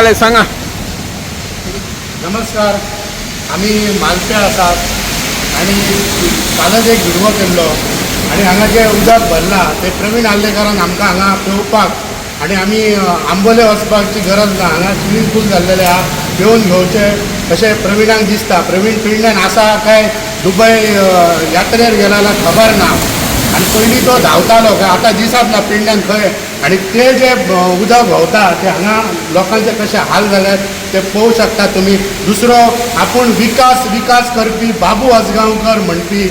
जालें सांगा. नमस्कार, आमी मालप्या आसात आनी कालच एक व्हिडिओ केल्लो आनी हांगा जें उदक भरलां तें प्रवीण आर्लेकारान आमकां हांगा पेंवपाक आनी आमी आंबोले वचपाची गरज ना, हांगा स्विमींग पूल जाल्लेलें आहा, पेंवन घेवचें अशें प्रवीणाक दिसता. प्रवीण पेडण्यान आसा काय दुबय यात्रेर गेला जाल्यार खबर ना. आनी पयलीं तो धांवतालो काय आतां दिसत ना पेडण्यान खंय. आनी ते जे उदक व्हांवता ते हांगा लोकांचे कशे हाल जाल्यात ते पळोवंक शकता तुमी. दुसरो आपूण विकास विकास करपी बाबू आजगांवकर म्हणपी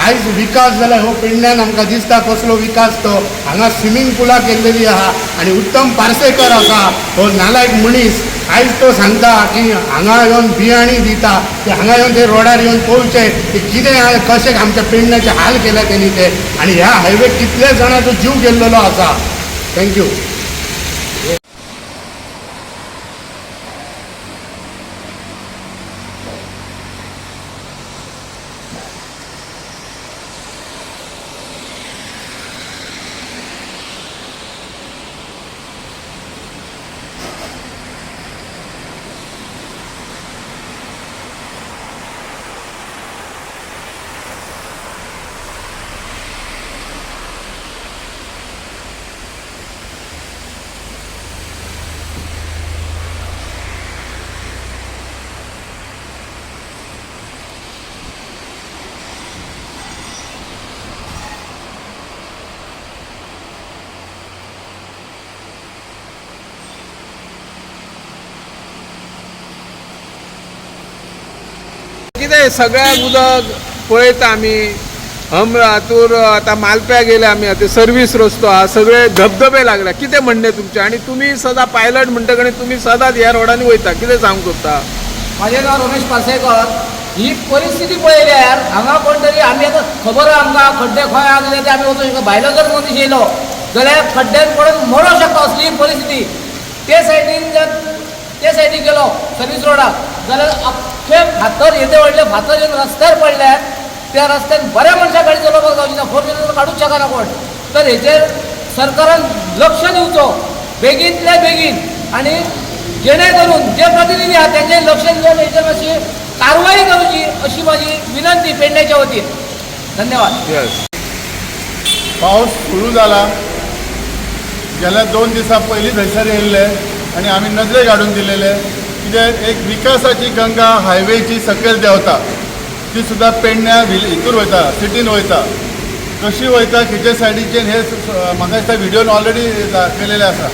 आयज विकास जाल्यार हो पेडण्यान आमकां दिसता कसलो विकास तो. हांगा स्विमींग पुलां केल्लेली आहा आनी उत्तम पार्सेकर आसा हो नालायक मनीस, आयज तो सांगता की हांगा येवन बियाणी दिता, ते हांगा येवन ते रोडार येवन पळोवचें की कितें कशें आमच्या पेडण्याचे हाल केले तेणी ते. आनी ह्या हायवे कितल्या जाणांचो जीव गेल्लेलो आसा. Thank you. कितें सगळ्याक उदक पळयता आमी हातूर आतां मालप्या गेले आमी, आतां सर्वीस रस्तो आहा, सगळे धबधबे लागल्या. कितें म्हणणें तुमचें? आनी तुमी सदां पायलट म्हणटकीर तुमी सदांच ह्या रोडांनी वयता, कितें सांगूंक सोदता? म्हाजें नांव रमेश पार्सेकर. ही परिस्थिती पळयल्यार हांगा कोण तरी आमी आतां खबर आहा आमकां खड्डे खंय आहा जाल्यार ते आमी वचूंक शकता. भायलो जर मनीस येयलो जाल्यार खड्ड्यान पडून मरोंक शकता असली परिस्थिती. ते सायडीन जर ते सायडीन गेलो सर्वीस रोडाक जाल्यार अख्खे फातर येदे व्हडले फातर येवन रस्त्यार पडल्यार त्या रस्त्यान बऱ्या मनशाक गाडी चलोवपाक जावची ना, फोर व्हिलर काडूंक शकना कोण. तर हेचेर सरकारान लक्ष दिवचो बेगीनतल्या बेगीन आनी जेणे करून जे प्रतिनिधी आहात तेंचे लक्ष दिवन हेचेर मातशी कारवाई करची अशी माझी विनंती पेडण्याच्या वतीन. धन्यवाद. यस. पावस सुरू जाला गेल्या 2 दिसां पयलीं थंयसर येयल्ले आनी आमी नदरेक हाडून दिलेले कित्याक एक विकासाची गंगा हायवेची सकयल देंवता, ती सुद्दां पेडण्या हितूर वयता, सिटीन वयता. कशी वयता खंयच्या सायडीचेर हे म्हाका दिसता व्हिडियोन ऑलरेडी केलेलें आसा.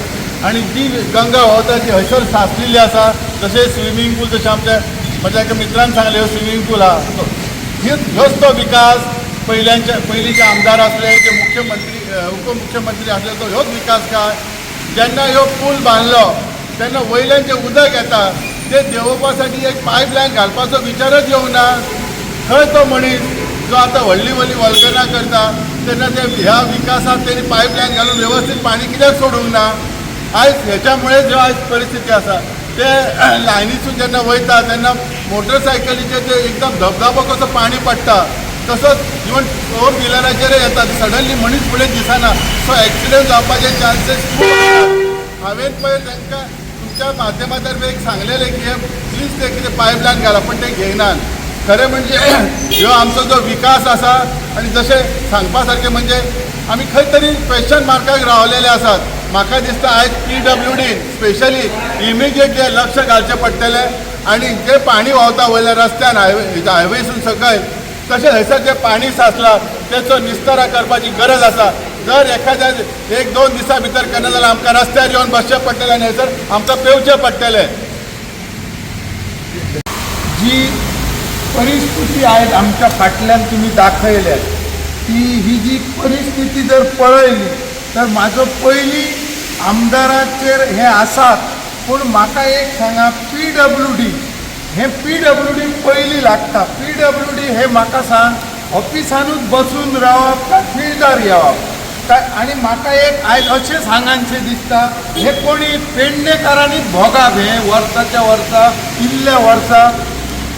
आनी जी गंगा व्हांवता ती हयसर साचलेली आसा. जशें स्विमींग पूल, जशें आमच्या म्हज्या एका मित्रान सांगलें ह्यो स्विमींग पूल आहा, ह्योच तो विकास. पयलींचे आमदार आसले, जे मुख्यमंत्री उपमुख्यमंत्री आसले, तो ह्योच विकास काय? जेन्ना ह्यो पूल बांदलो तेन्ना वयल्यान जें उदक येता तें देंवोवपा साठी एक पायपलायन घालपाचो विचारच येवंक ना. खंय तो मनीस जो आतां व्हडली व्हडली वल्गना करता तेन्ना ते ह्या विकासांत तेणी पायपलायन घालून वेवस्थीत पाणी कित्याक सोडूंक ना? आयज हेच्यामुळे ज्यो आयज परिस्थिती आसा ते लायनीसून जेन्ना वयता तेन्ना मोटरसायकलीचेर ते एकदम धबधबो कसो पाणी पडटा, तसोच इवन फोर व्हिलराचेरय येता, सडनली मनीस फुडें दिसना, सो एक्सिडंट जावपाचे चान्सीस खूब आसात. हांवें पयर तांकां तुमच्या माध्यमातर्फे एक सांगलेलें की हे प्लीज ते कितें पायपलायन घाला, पूण ते घेयनात. खरें म्हणजे ह्यो आमचो जो विकास आसा आनी जशें सांगपा सारकें म्हणजे आमी खंय तरी क्वेश्चन मार्काक रावलेले आसात. म्हाका दिसता आयज पीडब्ल्यूडीन स्पेशली इमिजिएटली लक्ष घालचें पडटलें आनी जें पाणी व्हांवता वयल्या रस्त्यान हायवेसून सकयल तशें थंयसर जें पाणी साचलां तेचो निस्तारा करपाची गरज आसा. जर एखाद्या 1-2 दिसां भितर करना जाल्यार आमकां रस्त्यार येवन बसचें पडटलें आनी थंयसर आमकां पेंवचें पडटलें. जी परिस्थिती आयज आमच्या फाटल्यान तुमी दाखयल्या ती ही जी परिस्थिती जर पळयली तर म्हाजो पयलीं आमदाराचेर हें आसात, पूण म्हाका एक सांगा, पीडब्ल्यूडी हें पीडब्ल्यूडी पयलीं लागता. पीडब्ल्यूडी हें म्हाका सांग, ऑफिसानूच बसून रावप काय फिल्डार येवप काय? आनी म्हाका एक आयज अशें सांगानशें दिसता, हें कोणी पेडणेकारांनीच भोगाप हें वर्साच्या वर्सा इल्ल्या वर्सा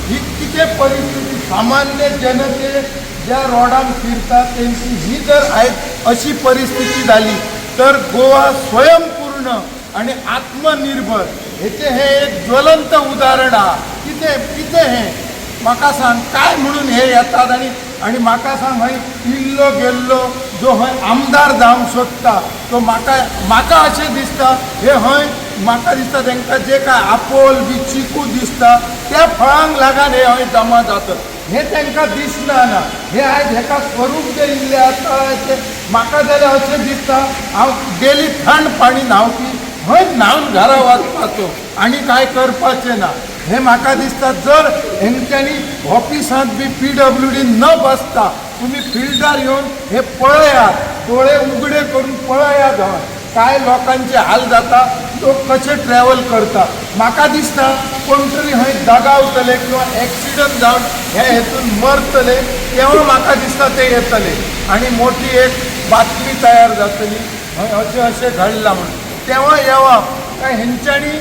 ही कितें परिस्थिती. सामान्य जनते ज्या रोडान फिरता तेंची ही जर आयज अशी परिस्थिती जाली तर गोवा स्वयंपूर्ण आनी आत्मनिर्भर हेचें हें एक ज्वलंत उदाहरण आहा. कितें कितें हें म्हाका सांग, काय म्हणून हे येतात? आनी आनी म्हाका सांग, हय इल्लो गेल्लो जो हय आमदार जावंक सोदता तो म्हाका म्हाका अशें दिसता हे हय म्हाका दिसता तांकां जे काय आपोल बी चिकू दिसता त्या फळांक लागून हे हय जमा जातात हें तांकां दिसना. ना हे आयज हेका स्वरूप जें इल्लें आसा तें म्हाका जाल्यार अशें दिसता, हांव डेली थंड पाणी न्हांवपी, हय न्हावन घरा वचपाचो आनी कांय करपाचें ना. हें म्हाका दिसता जर हेंच्यांनी ऑफिसांत बी पीडब्ल्यूडी न बसता तुमी फिल्डार येवन हे पळयात, दोळे उगडे करून पळयात हय काय लोकांचे हाल जाता, लोक कशे ट्रॅवल करता. म्हाका दिसता कोण तरी हय दगावतले किंवा एक्सिडंट जावन हे हेतून मरतले तेव्हा म्हाका दिसता ते येतले आनी मोठी एक बातमी तयार जातली हय अशें अशें घडलां म्हणून. तेव्हा येवप काय हेंच्यांनी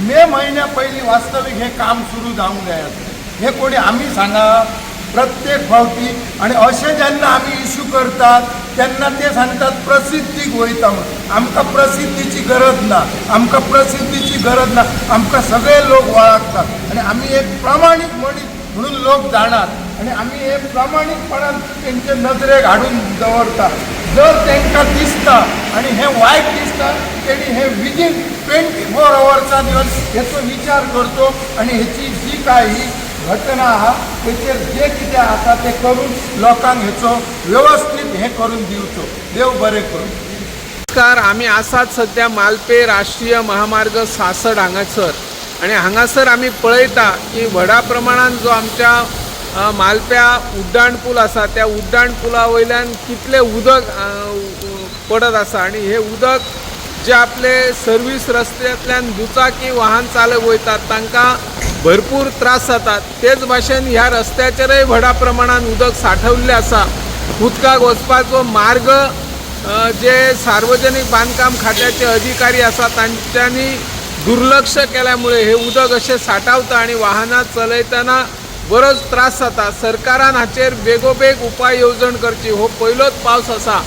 मे म्हयन्या पयलीं वास्तवीक हें काम सुरू जावंक जाय आसलें. हें कोणी आमी सांगा प्रत्येक फावटी. आनी अशें जेन्ना आमी इशू करतात तेन्ना ते सांगतात प्रसिद्धीक वयता म्हणून. आमकां प्रसिद्धीची गरज ना, आमकां प्रसिद्धीची गरज ना. आमकां सगळे लोक वळखतात आनी आमी एक प्रामाणीक मनीस म्हणून लोक जाणात आनी आमी हे प्रामाणीकपणान तेंचे नदरेक हाडून दवरता. जर तांकां दिसता आनी हें वायट दिसता तेणी हें विदीन 24 अवर्सान येवन हेचो विचार करचो आनी हेची जी काय ही घटना आहा तेचेर जे कितें आसा तें करून लोकांक हेचो व्यवस्थीत हें करून दिवचो. देव बरें करूं. नमस्कार, आमी आसात सद्या मालपे राष्ट्रीय महामार्ग सासड हांगासर आनी हांगासर आमी पळयता की व्हडा प्रमाणान जो आमच्या मालप्या उड्डाण पूल आसा त्या उड्डाण पुला वयल्यान कितलें उदक पडत आसा आनी हें उदक जे आपले सर्वीस रस्त्यांतल्यान दुचाकी वाहन चालक वयतात तांकां भरपूर त्रास जातात. तेच भाशेन ह्या रस्त्याचेरय व्हडा प्रमाणान उदक सांठवल्लें आसा. उदकाक वचपाचो मार्ग जे सार्वजनीक बांदकाम खात्याचे अधिकारी आसा तांच्यांनी दुर्लक्ष केल्यामुळे हे उदक अशें सांठावता आनी वाहनां चलयतना बरोच त्रास जाता. सरकारान हाचेर बेगोबेग उपाय येवजण करची. हो पयलोच पावस आसा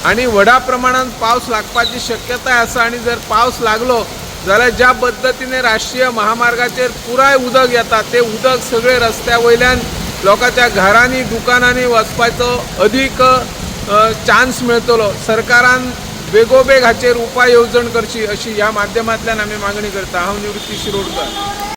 आनी व्हडा प्रमाणान पावस लागपाची शक्यताय आसा आनी जर पावस लागलो जाल्यार ज्या पद्दतीने राष्ट्रीय महामार्गाचेर पुराय उदक येता ते उदक सगळे रस्त्या वयल्यान लोकांच्या घरांनी दुकानांनी वचपाचो अदीक चान्स मेळटलो. सरकारान बेगोबेग हाचेर उपाय येवजण करची अशी ह्या माध्यमांतल्यान आमी मागणी करता. हांव निवृत्ती शिरोडकर.